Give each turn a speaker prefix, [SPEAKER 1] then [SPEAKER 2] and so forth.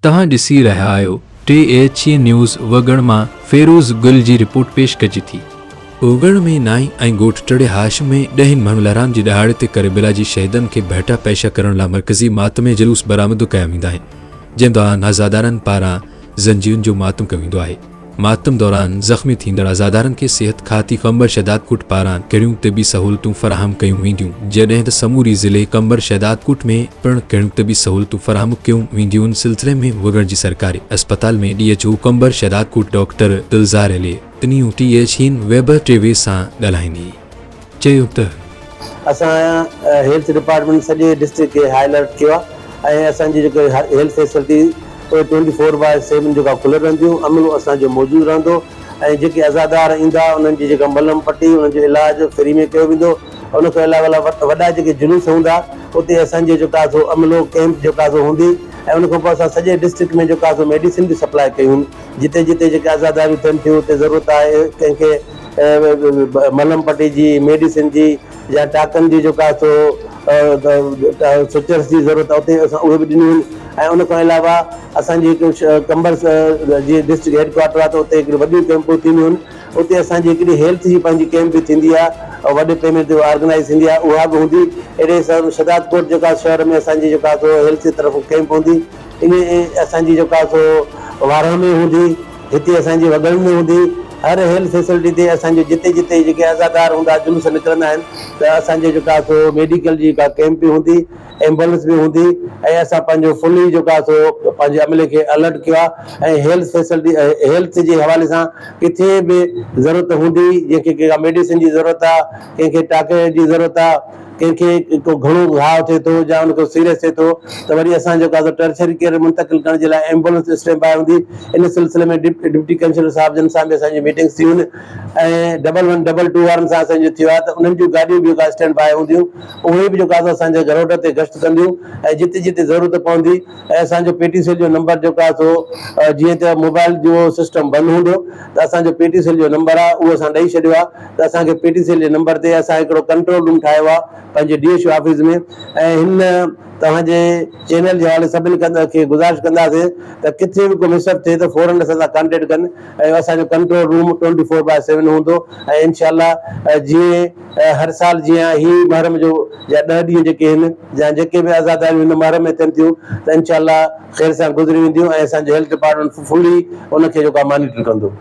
[SPEAKER 1] توهان ڏسي رهيا آهيو ٽي ايڇ اي نيوز وڳڻ مان فيروز گل جي رپورٽ پيش ڪجي ٿي. وڳڻ ۾ نائين ۽ ڳوٺ ٽڙي هاشم ۾ ڏهين مهملارام جي ڏهاڙي تي ڪربلا جي شهيدن کي ڀيٽا پيش ڪرڻ لا مرڪزي ماتمي جلوس برآمد ڪيا ويندا آهن جنهن دوران عزادارن پاران زنجيرن جو ماتم ڪيو ويندو آهي. ماتم دوران زخمي ٿيندڙ عزادارن کي صحت کاتي قمبر شهدادڪوٽ پاران ڪهڙيون طبي سهولتون فراهم ڪيون وينديون جڏهن ته سموري ضلعي قمبر شهدادڪوٽ ۾ پڻ ڪهڙيون طبي سهولتون فراهم ڪيون وينديون ان سلسلي ۾ وڳڻ جي سرڪاري اسپتال ۾ D H O Qambar Shahdadkot doctor Dilzar Ali Tunio T H N web T V سان ڳالهائيندي چيو ته.
[SPEAKER 2] اسان هيلٿ ڊپارٽمينٽ سڄي ڊسٽرڪٽ کي هاء الرٽ ڪيو آهي ۽ اسان جي جيڪي هيلٿ فيسلٽي اهي ٽوئنٽي فور باء سيون جيڪا کليل رهنديون عملو اسان جو موجود رهندو ۽ جيڪي عزادار ايندا انهن جي جيڪا ملم پٽي انهن جو علاج فري ۾ ڪيو ويندو ان کان علاوه وڏا جيڪي جلوس هوندا اتي اسان جو جيڪا سو عملو ڪيمپ جيڪا سو هوندي ۽ ان کان پوء اسان سڄي ڊسٽرڪٽ ۾ جيڪا سو ميڊيسن به سپلاء ڪيون جتي جتي جيڪي عزاداريون ٿين ٿيون اتي ضرورت آهي ڪنهن کي ملم پٽي جي، ميڊيسن جي يا ٽاڪن جي جيڪا سو سوچرس جي ضرورت آهي اتي اسان اهي به ڏنيون آهن ۽ ان کان علاوه اسان جي هڪ قمبر جي ڊسٽرڪٽ هيڊ ڪوارٽر آهي ته اتي هڪڙيون وڏيون ڪيمپون ٿينديون آهن اتي اسان جي هڪڙي هيلٿ جي پنهنجي ڪيمپ به ٿيندي آهي وڏي پيماني تي آرگنائز ٿيندي آهي اها به هوندي اهڙي حساب شهداد ڪوٽ جيڪا شهر ۾ اسان جي جيڪا سو هيلٿ جي طرف ڪيمپ هوندي ائين اسان جي جيڪا سو وارهه ۾ هوندي هتي اسان جي وڳڻ ۾ هوندي هر هيلٿ فيسلٽي تي اسان جو جتي جتي جيڪي عزادار هوندا جلوس نڪرندا آهن ته اسان جو جيڪا سو ميڊيڪل جي ڪا ڪيمپ به هوندي ايمبولنس به هوندي ۽ اسان پنهنجو فلي جيڪا سو پنهنجي عملي کي الرٽ ڪيو آهي ۽ هيلٿ فيسلٽي هيلٿ جي حوالي سان ڪٿي به ضرورت هوندي جنهن کي ڪا ميڊيسن جي ضرورت آهي ڪنهن کي ٽاڪي جي ضرورت آهي ڪنهن کي ڪو گهڻو گهاء ٿئي ٿو يا ان کي سيريس ٿئي ٿو ته وري اسان جيڪو آهي سو ٽرشري ڪيئر منتقل ڪرڻ جي لاء ايمبولنس اسٽينڊ باء هوندي ان سلسلي ۾ ڊپٽي ڪمشنر صاحب جن سان به اسان جون ميٽنگس ٿيون آهن ۽ ڊبل ون ڊبل ٽو وارن سان اسان جو ٿيو آهي ته انهن جون گاڏيون به جيڪا اسٽينڊ باء هونديون اهي به جيڪو آهي سو اسان جي روڊ تي گشت ڪنديون ۽ جتي جتي ضرورت پوندي ۽ اسان جو پي ٽي سيل جو نمبر جيڪو آهي سو جيئن ته موبائل جو سسٽم بند هوندو ته اسان جو پي ٽي سيل جو نمبر آهي اهو اسان ڏئي ڇڏيو آهي ته اسان کي پي ٽي سي ايل جي نمبر تي اسان هڪڙو ڪنٽرول روم ٺاهيو آهي پنهنجي ڊي ايڇ او آفيس ۾ ۽ هن توهان جي چينل جي حوالي سڀني کي گذارش ڪنداسين ته ڪٿي به ڪو مس اپ ٿئي ته فورن اسان سان ڪانٽيڪٽ ڪن ۽ اسان جو control room twenty four by seven هوندو ۽ انشاء الله جيئن هر سال جيان هي محرم جو جا ڏهه ڏينهن جيڪي هن يا جيڪي به عزاداريون هن محرم ۾ ٿين ٿيون ته انشاء الله خير سان گذري وينديون ۽ اسان جو هيلٿ ڊپارٽمينٽ فلي ان کي جيڪو آهي مانيٽر ڪندو.